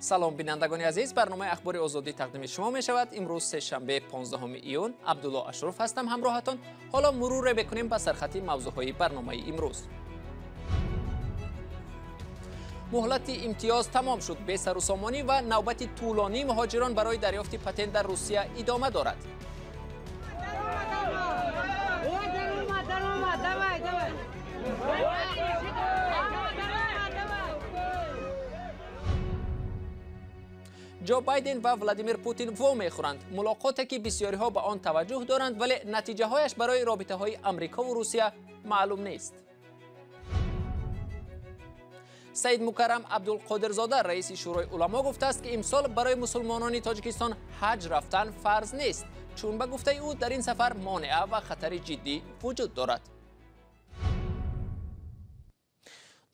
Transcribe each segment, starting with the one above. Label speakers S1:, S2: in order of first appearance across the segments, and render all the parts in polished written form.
S1: Салом, бинандагони азиз, барномаи Ахбори Озодӣ тақдими шумо мешавад. Имрӯз сешанбе, 15 июн, Абдулло Ашруф ҳастам ҳамроҳатон. Ҳоло муруре бикунем ба сархати мавзӯъҳои барномаи имрӯз. Муҳлати имтиёз тамом шуд. Бесарусомонӣ ва навбати тӯлонии муҳоҷирон барои дарёфти патент дар Русия идома дорад. Ҷо Байден ва Владимир Путин во мехӯранд. Мулоқоте ки бисёриҳо ба он таваҷҷӯҳ доранд, вале натиҷаҳояш барои робитаҳои Амрикову Русия маълум нест. Саид Мукаррам Абдулқодирзода, раиси Шӯрои уламо, гуфтааст, ки имсол барои мусулмонони Тоҷикистон ҳаҷ рафтан фарз нест, чун ба гуфтаи ӯ дар ин сафар монеа ва хатари ҷиддӣ вуҷуд дорад.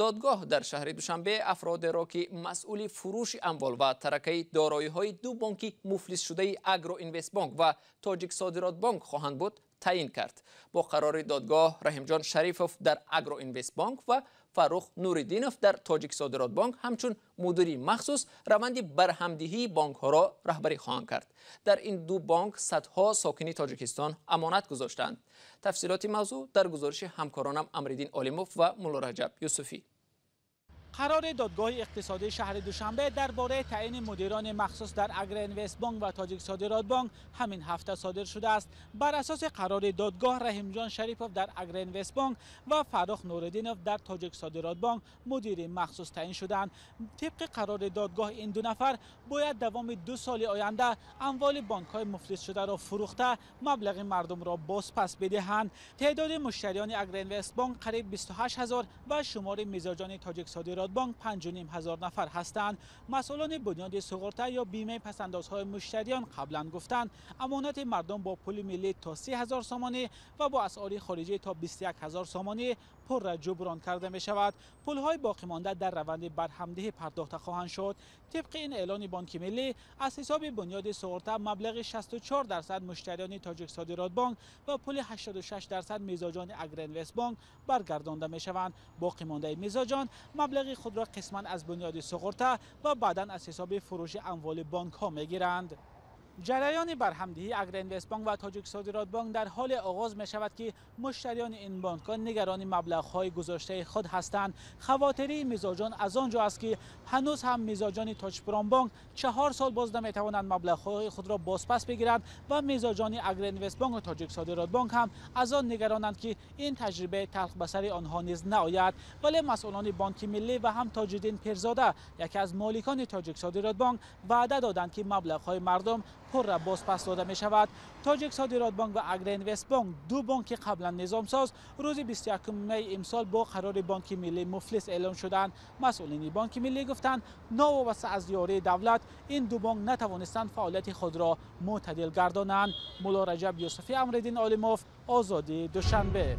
S1: Додгоҳ дар шаҳри Душанбе афродеро, ки масъули фурӯши амвол ва таракаи дороиҳои ду бонки муфлисшудаи Агроинвестбонк ва Тоҷиксодиротбонк хоҳанд буд, таъин кард. Бо қарори додгоҳ Раҳимҷон Шарифов дар Агроинвестбонк ва Фаррух Нуриддинов дар Тоҷиксодиротбонк ҳамчун мудири махсус раванди барҳамдиҳии бонкҳоро раҳбарӣ хоҳанд кард. Дар ин ду бонк садҳо сокини Тоҷикистон амонат гузоштаанд. Тафсилоти мавзӯъ дар гузориши ҳамкоронам Амриддин Олимов ва Муллораҷаб Юсуфӣ.
S2: Қарори додгоҳи иқтисодии шаҳри Душанбе дар бораи таъини мудирони махсус дар Агроинвестбонк ва Тоҷиксодиротбонк ҳамин ҳафта содир шудааст. Бар асоси қарори додгоҳ Раҳимҷон Шарипов дар Агроинвестбонк ва Фаррух Нуриддинов дар Тоҷиксодиротбонк мудири махсус таъин шуданд. Тибқи қарори додгоҳ ин ду нафар бояд давоми 2 соли оянда амволи бонкҳои муфлисшударо фурӯхта маблағи мардумро бозпас бидиҳанд. Теъдоди муштариёни Агроинвестбонк қариб 28 ҳазор ва шумори мизоҷони Тоҷиксодиротбонк 5,5 ҳазор нафар ҳастанд. Масъулони бунёди суғурта ё бимаи пасандозҳои муштариён қаблан гуфтанд, амонати мардум бо пули миллӣ то 30 ҳазор сомонӣ ва бо асъори хориҷӣ то 21 ҳазор сомонӣ пурра ҷуброн карда мешавад. Пулҳои боқимонда дар раванди барҳамдиҳӣ пардохта хоҳанд шуд. Тибқи ин эълони Бонки Миллӣ аз ҳисоби бунёди суғурта маблағи 64% муштариёни Тоҷиксодиротбонк ва пули 86% мизоҷони Агроинвестбонк баргардонда мешаванд. Боқимондаи мизоҷон маблағи худро қисман аз бунёди суғурта ва баъдан аз ҳисоби фурӯши амволи бонкҳо мегиранд. Ҷараёни барҳамдиҳии Агроинвестбонк ва Тоҷиксодиротбонк дар ҳоле оғоз мешавад, ки муштариёни ин бонкҳо нигарони маблағҳои гузоштаи худ ҳастанд. Хавотирии мизоҷон аз он ҷо аст, ки ҳанӯз ҳам мизоҷони Тоҷпромбонк 4 сол боз наметавонанд маблағҳои худро бозпас бигиранд ва мизоҷони Агроинвестбонк ва Тоҷиксодиротбонк ҳам аз он нигаронанд, ки ин таҷрибаи талх ба сари онҳо низ наояд. Вале масъулони Бонки Миллӣ ва ҳам Тоҷиддин Пирзода, яке аз моликони Тоҷиксодиротбонк, ваъда доданд, ки маблағҳои мардум пурра бозпас дода мешавад. Тоҷиксодиротбонк ва Агроинвестбонк, ду бонки қаблан низомсоз, рӯзи 21 май имсол бо қарори Бонки Миллӣ муфлис эълон шуданд. Масъулини Бонки Миллӣ гуфтанд, новобаста аз ёрии давлат ин ду бонк натавонистанд фаъолияти худро мӯътадил гардонанд. Муллораҷаб Юсуфӣ, Амриддин Олимов, Озодӣ, Душанбе.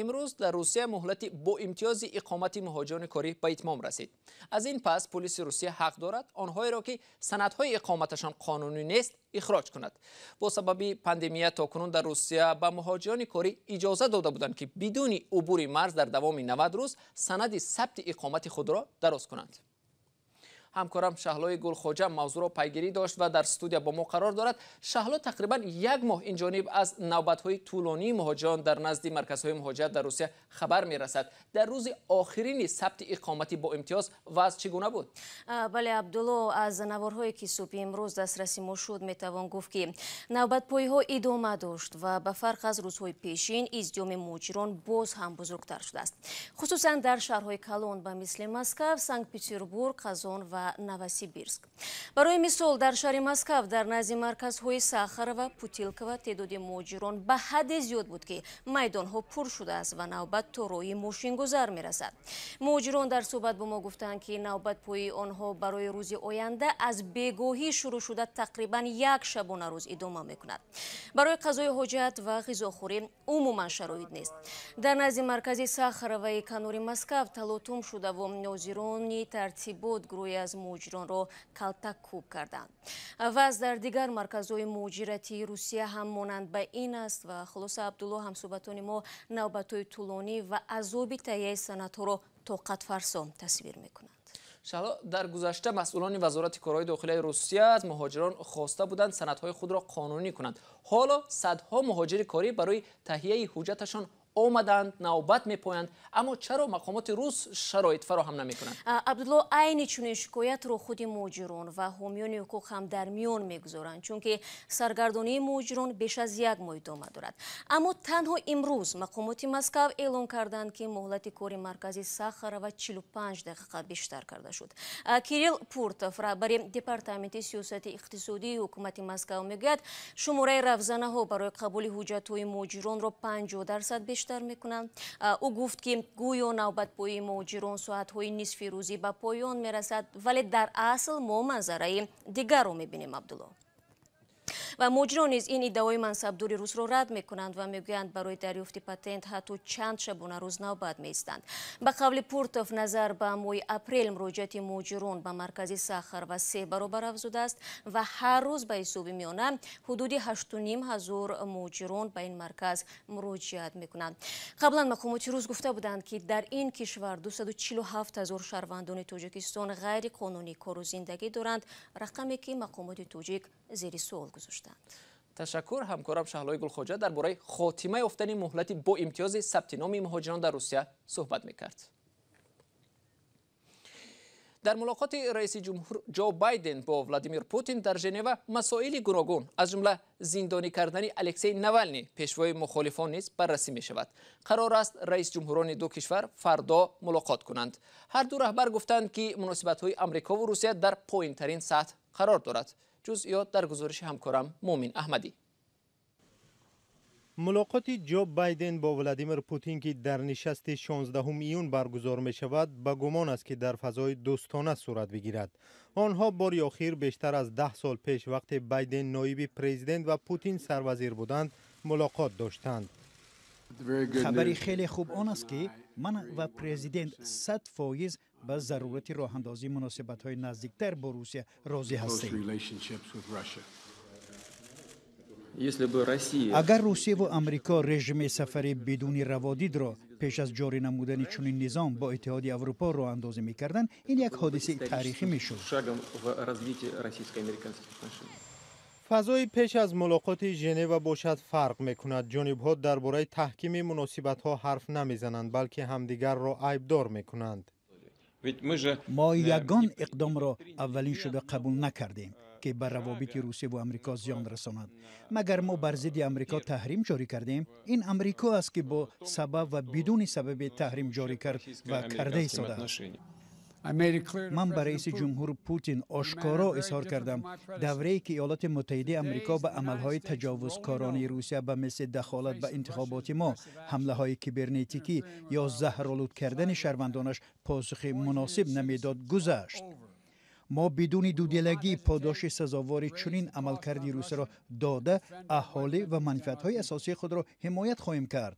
S1: Имрӯз дар Русия муҳлати бо имтиёзи иқомати муҳоҷирони корӣ ба итмом расид. Аз ин пас полиси Русия ҳақ дорад онҳоеро, ки санадҳои иқоматашон қонунӣ нест, ихроҷ кунад. Бо сабаби пандемия то кунун дар Русия ба муҳоҷирони корӣ иҷоза дода буданд, ки бидуни убури марз дар давоми 90 рӯз санади сабти иқомати худро дароз кунанд. Ҳамкорам Шаҳлои Гулхоҷа мавзӯъро пайгирӣ дошт ва дар студия бо мо қарор дорад. Шаҳло, тақрибан як моҳ ин ҷониб аз навбатҳои тӯлонии муҳоҷирон дар назди марказҳои муҳоҷират дар Русия хабар мерасад. Дар рӯзи охирини сабти иқоматӣ бо имтиёз вазъ чӣ гуна буд?
S3: Бале, Абдулло, аз наворҳое ки субҳи имрӯз дастраси мо шуд, метавон гуфт, ки навбатпоиҳо идома дошт ва ба фарқ аз рӯзҳои пешин издиҳоми муҳоҷирон боз ҳам бузургтар шудааст. Хусусан дар шаҳрҳои калон ба мисли Москав, Санкт-Петербург, Қазон ва Новосибирск. Барои мисол, дар шаҳри Москав дар назди марказҳои Сахарова, Путилкова теъдоди муҳоҷирон ба ҳадде зиёд буд, ки майдонҳо пур шудааст ва навбат то роҳи мошингузар мерасад. Муҳоҷирон дар суҳбат бо мо гуфтанд, ки навбатпоии онҳо барои рӯзи оянда аз бегоҳӣ шурӯъ шуда тақрибан як шабонарӯз идома мекунад. Барои қазои ҳоҷат ва ғизохӯрӣ умуман шароит нест. Дар назди маркази Сахароваи канори Москав талотум шудаву нозирони тартибот гурӯҳе аз муҳоҷиронро калтаккӯб карданд. Вазъ дар дигар марказҳои муҳоҷиратии Русия ҳам монанд ба ин аст ва хулоса, Абдулло, ҳамсӯҳбатони мо навбатҳои тӯлонӣ ва азоби таҳияи санадҳоро тоқатфарсо тасвир мекунанд.
S1: Шаҳло, дар гузашта масъулони Вазорати корҳои дохилаи Русия аз муҳоҷирон хоста буданд санадҳои худро қонунӣ кунанд. Ҳоло садҳо муҳоҷири корӣ барои таҳияи ҳуҷҷаташон омаданд, навбат мепоянд, аммо чаро мақомоти рус шароит фароҳам намекунанд?
S3: Абдулло, айни чунин шикоятро худи муҳоҷирон ва ҳомиёни ҳуқуқ ҳам дар миён мегузоранд, чунки саргардонии муҳоҷирон беш аз як моҳ идома дорад. Аммо танҳо имрӯз мақомоти Москав эълон карданд, ки муҳлати кори маркази Сахарова 45 дақиқа бештар карда шуд. Кирилл Пуртов, раҳбари департаменти сиёсати иқтисодии ҳукумати Москав, мегӯяд, шумораи равзанаҳо барои қабули ҳуҷҷатҳои муҳоҷиронро 50% бештар мекунанд. Ӯ гуфт, ки гӯё навбатпоии муҳоҷирон соатҳои нисфи рӯзӣ ба поён мерасад, вале дар асл мо манзараи дигарро мебинем, Абдулло. Ва муҳоҷирон низ ин иддаои мансабдори русро рад мекунанд ва мегӯянд, барои дарёфти патент ҳатто чанд шабонарӯз навбат меистанд. Ба қавли Пуртов, назар ба моҳи апрел муроҷиати муҳоҷирон ба маркази Сахарова 3 баробар афзудааст ва ҳар рӯз ба ҳисоби миёна ҳудуди 8,5 ҳазор муҳоҷирон ба ин марказ муроҷиат мекунанд. Қаблан мақомоти рус гуфта буданд, ки дар ин кишвар 247 ҳазор шаҳрвандони Тоҷикистон ғайриқонунӣ кору зиндагӣ доранд, рақаме ки мақомоти тоҷик зери суол гузоштанд.
S1: Ташаккур. Ҳамкорам Шаҳлои Гулхоҷа дар бораи хотима ёфтани муҳлати бо имтиёзи сабти номи муҳоҷирон дар Русия суҳбат мекард. Дар мулоқоти раиси ҷумҳур Ҷо Байден бо Владимир Путин дар Женева масоили гуногун, аз ҷумла зиндонӣ кардани Алексей Навални, пешвои мухолифон, низ баррасӣ мешавад. Қарор аст раис ҷумҳурони ду кишвар фардо мулоқот кунанд. Ҳар ду раҳбар гуфтанд, ки муносибатҳои Амрикову Русия дар поинтарин сатҳ қарор дорад. Ҷузъиёт дар гузориши ҳамкорам Муъмин Аҳмадӣ.
S4: Мулоқоти Ҷо Байден бо Владимир Путин, ки дар нишасти 16 июн баргузор мешавад, ба гумон аст, ки дар фазои дӯстона сурат бигирад. Онҳо бори охир бештар аз 10 сол пеш, вақте Байден ноиби президент ва Путин сарвазир буданд, мулоқот доштанд.
S5: Хабари хеле хуб он аст, ки ман ва президент 100% ба зарурати роҳандозии муносибатҳои наздиктар бо Русия розӣ ҳастем. Агар Русияву Амрико режими сафари бидуни раводидро пеш аз ҷорӣ намудани чунин низом бо Иттиҳоди Аврупо роҳандозӣ мекарданд, ин як ҳодисаи таърихӣ мешуд.
S4: Фазои пеш аз мулоқоти Женева бошад, фарқ мекунад. Ҷонибҳо дар бораи таҳкими муносибатҳо ҳарф намезананд, балки ҳамдигарро айбдор мекунанд.
S5: Мо ягон иқдомро аввалин шуда қабул накардем, ки ба равобити Русия ву Амрико зиён расонад. Магар мо бар зидди Амрико таҳрим ҷорӣ кардем? Ин Амрико аст, ки бо сабаб ва бидуни сабаби таҳрим ҷорӣ кард ва карда истодааст. Ман ба раиси ҷумҳур Путин ошкоро изҳор кардам: даврае, ки Иёлоти Муттаҳидаи Амрико ба амалҳои таҷовузкоронаи Русия, ба мисли дахолат ба интихоботи мо, ҳамлаҳои кибернетикӣ ё заҳролуд кардани шаҳрвандонаш, посухи муносиб намедод, гузашт. Мо бидуни дудилагӣ подоши сазовори чунин амалкарди Русияро дода, аҳолӣ ва манфиатҳои асосии худро ҳимоят хоҳем кард.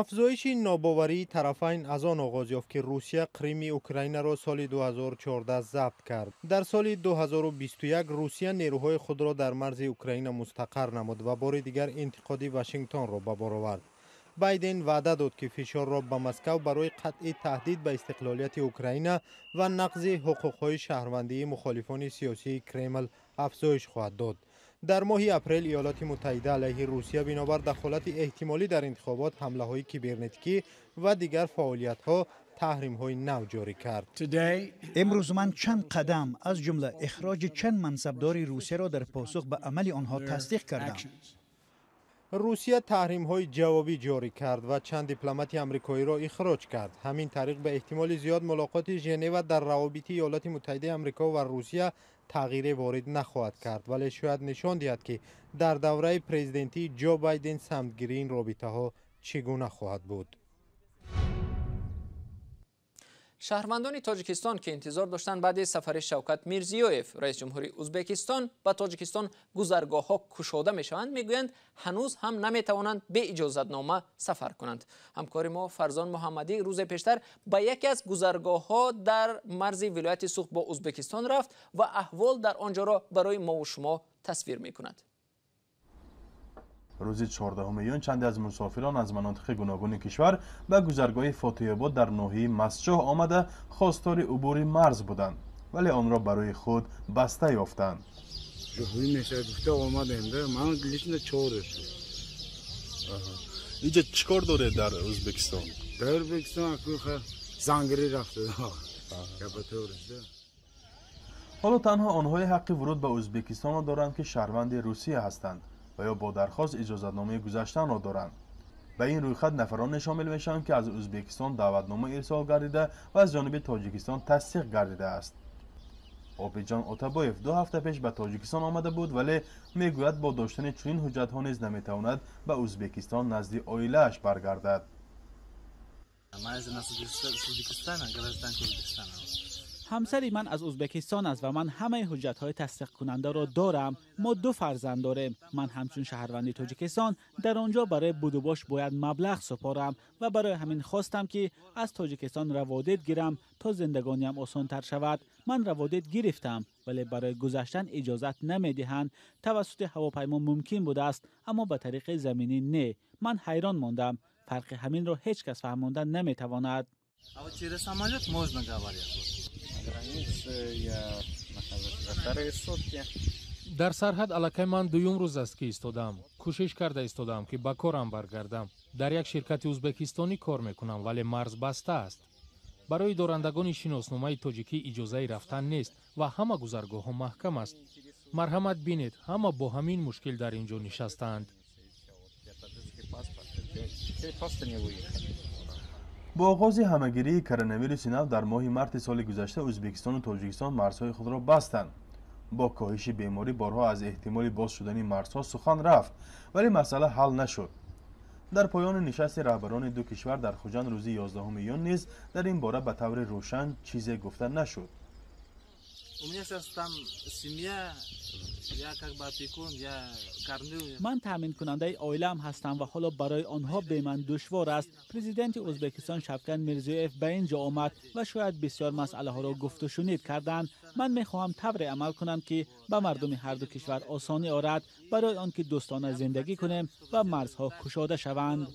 S4: Афзоиши нобоварии тарафайн аз он оғоз ёфт, ки Русия Қрими Украинаро соли 2014 забт кард. Дар соли 2021 Русия нерӯҳои худро дар марзи Украина мустақар намуд ва бори дигар интиқоди Вашингтонро ба бор овард. Байден ваъда дод, ки фишорро ба Москав барои қатъи таҳдид ба истиқлолияти Украина ва нақзи ҳуқуқҳои шаҳрвандии мухолифони сиёсии Кремл афзоиш хоҳад дод. Дар моҳи апрел Иёлоти Муттаҳида алайҳи Русия бинобар дахолати эҳтимолӣ дар интихобот, ҳамлаҳои кибернетикӣ ва дигар фаъолиятҳо таҳримҳои нав ҷорӣ кард.
S5: Имрӯз ман чанд қадам, аз ҷумла ихроҷи чанд мансабдори Русияро дар посух ба амали онҳо тасдиқ кардам.
S4: Русия таҳримҳои ҷавобӣ ҷорӣ кард ва чанд дипломати амрикоиро ихроҷ кард. Ҳамин тариқ, ба эҳтимоли зиёд, мулоқоти Женева дар равобити Иёлоти Муттаҳидаи Амрико ва Русия тағйире ворид нахоҳад кард, вале шояд нишон диҳад, ки дар давраи президентии Ҷо Байден самтгирии ин робитаҳо чӣ гуна хоҳад буд.
S1: Шаҳрвандони Тоҷикистон, ки интизор доштанд, баъди сафари Шавкат Мирзиёев, раис ҷумҳури Ӯзбекистон, ба Тоҷикистон гузаргоҳҳо кушода мешаванд, мегӯянд, ҳанӯз ҳам наметавонанд бе иҷозатнома сафар кунанд. Ҳамкори мо Фарзон Муҳаммадӣ рӯзе пештар ба яке аз гузаргоҳҳо дар марзи вилояти Суғд бо Ӯзбекистон рафт ва аҳвол дар он ҷоро барои мову шумо тасвир мекунад.
S6: Рӯзи 14 июн чанде аз мусофирон аз манотиқи гуногуни кишвар ба гузаргоҳи Фотиҳобод дар ноҳияи Мастчоҳ омада хостори убури марз буданд, вале онро барои худ баста ёфтанд.
S7: Инҷа чӣ кор доред дар Ӯзбекистон?
S8: Дар Ӯзбекистон зангирӣ рафта.
S6: Ҳоло танҳо онҳое ҳаққи вуруд ба Ӯзбекистонро доранд, ки шаҳрванди Русия ҳастанд ва ё бо дархост иҷозатномаи гузаштанро доранд. Ба ин рӯйхат нафароне шомил мешаванд, ки аз Ӯзбекистон даъватнома ирсол гардида ва аз ҷониби Тоҷикистон тасдиқ гардидааст. Обиҷон Отабоев 2 ҳафта пеш ба Тоҷикистон омада буд, вале мегӯяд бо доштани чунин ҳуҷҷатҳо низ наметавонад ба Ӯзбекистон назди оилааш баргардад.
S2: Ҳамсари ман аз Ӯзбекистон аст ва ман ҳамаи ҳуҷҷатҳои тасдиқкунандаро дорам. Мо 2 фарзанд дорем. Ман ҳамчун шаҳрванди Тоҷикистон дар он ҷо барои будубош бояд маблағ супорам ва барои ҳамин хостам, ки аз Тоҷикистон раводид гирам то зиндагониам осонтар шавад. Ман раводид гирифтам, вале барои гузаштан иҷозат намедиҳанд. Тавассути ҳавопаймо мумкин будааст, аммо ба тариқи заминӣ не. Ман ҳайрон мондам. Фарқи ҳаминро ҳеҷ кас фаҳмонда наметавонад.
S9: А вот через самолет можно, говорят.
S10: Дар сарҳад аллакай ман дуюм рӯз аст, ки истодаам. Кӯшиш карда истодаам, ки ба корам баргардам. Дар як ширкати ӯзбекистонӣ кор мекунам, вале марз баста аст. Барои дорандагони шиносномаи тоҷикӣ иҷозаи рафтан нест ва ҳама гузаргоҳҳо маҳкам аст. Марҳамат бинед, ҳама бо ҳамин мушкил дар ин ҷо нишастаанд.
S6: Бо оғози ҳамагирии коронавируси нав дар моҳи марти соли гузашта Ӯзбекистону Тоҷикистон марзҳои худро бастанд. Бо коҳиши беморӣ борҳо аз эҳтимоли боз шудани марзҳо сухан рафт, вале масъала ҳал нашуд. Дар поёни нишасти раҳбарони ду кишвар дар Хуҷанд рӯзи 11 июн низ дар ин бора ба таври рӯшан чизе гуфта нашуд.
S2: Ман таъминкунандаи оилаам ҳастам ва ҳоло барои онҳо бе ман душвор аст. Президенти Ӯзбекистон Шавкат Мирзиёев ба ин ҷо омад ва шояд бисёр масъалаҳоро гуфту шунид карданд. Ман мехоҳам тавре амал кунам, ки ба мардуми ҳар ду кишвар осонӣ орад, барои он ки дӯстона зиндагӣ кунем ва марзҳо кушода шаванд.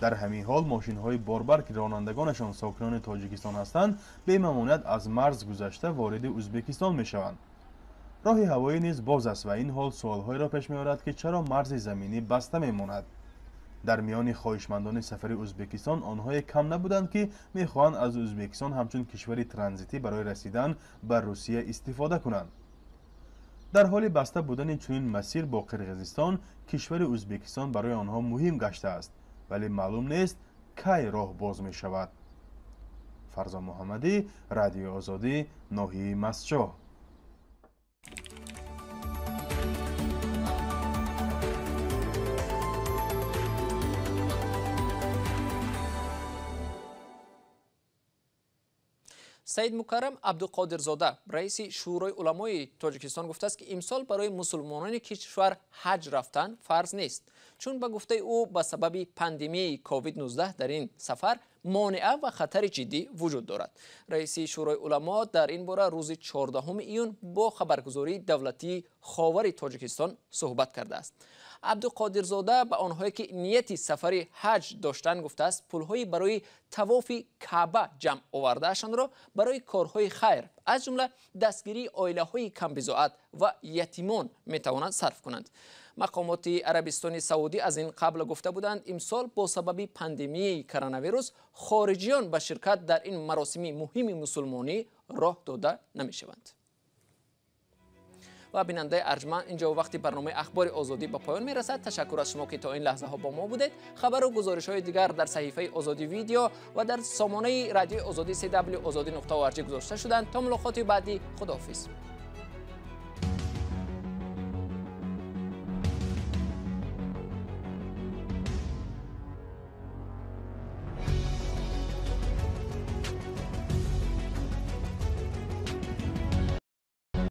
S6: Дар ҳамин ҳол мошинҳои борбар, ки ронандагонашон сокинони Тоҷикистон ҳастанд, бемамоният аз марз гузашта вориди Ӯзбекистон мешаванд. Роҳи ҳавоӣ низ боз аст ва ин ҳол суолҳоеро пеш меорад, ки чаро марзи заминӣ баста мемонад. Дар миёни хоҳишмандони сафари Ӯзбекистон онҳое кам набуданд, ки мехоҳанд аз Ӯзбекистон ҳамчун кишвари транзитӣ барои расидан ба Русия истифода кунанд. Дар ҳоли баста будани чунин масир бо Қирғизистон, кишвари Ӯзбекистон барои онҳо муҳим гаштааст, вале маълум нест, кай роҳ боз мешавад. Фарзон Муҳаммадӣ, Радиои Озодӣ, ноҳияи Мастчоҳ.
S1: Саид Мукаррам Абдуқодирзода, раиси Шӯрои уламои Тоҷикистон, гуфтааст, ки имсол барои мусулмонони кишвар ҳаҷ рафтан фарз нест, чун ба гуфтаи ӯ ба сабаби пандемияи COVID-19 дар ин сафар монеа ва хатари ҷиддӣ вуҷуд дорад. Раиси Шӯрои уламо дар ин бора рӯзи 14 июн бо хабаргузории давлатии Ховари Тоҷикистон суҳбат кардааст. Абдуқодирзода ба онҳое, ки нияти сафари ҳаҷ доштанд, гуфтааст, пулҳои барои тавофи Каъба ҷамъ овардаашонро барои корҳои хайр, аз ҷумла дастгирии оилаҳои камбизоат ва ятимон метавонанд сарф кунанд. Мақомоти Арабистони Саудӣ аз ин қабл гуфта буданд, имсол бо сабаби пандемияи коронавирус хориҷиён ба ширкат дар ин маросими муҳими мусулмонӣ роҳ дода намешаванд. Ва бинандаи арҷманд, инҷо вақти барномаи Ахбори Озодӣ ба поён мерасад. Ташаккур аз шумо, ки то ин лаҳзаҳо бо мо будед. Хабару гузоришҳои дигар дар саҳифаи Озодӣ видео ва дар сомонаи радиои Озодӣ cw ozodi.org гузошта шуданд. То мулоқоти баъдӣ, худоҳофиз.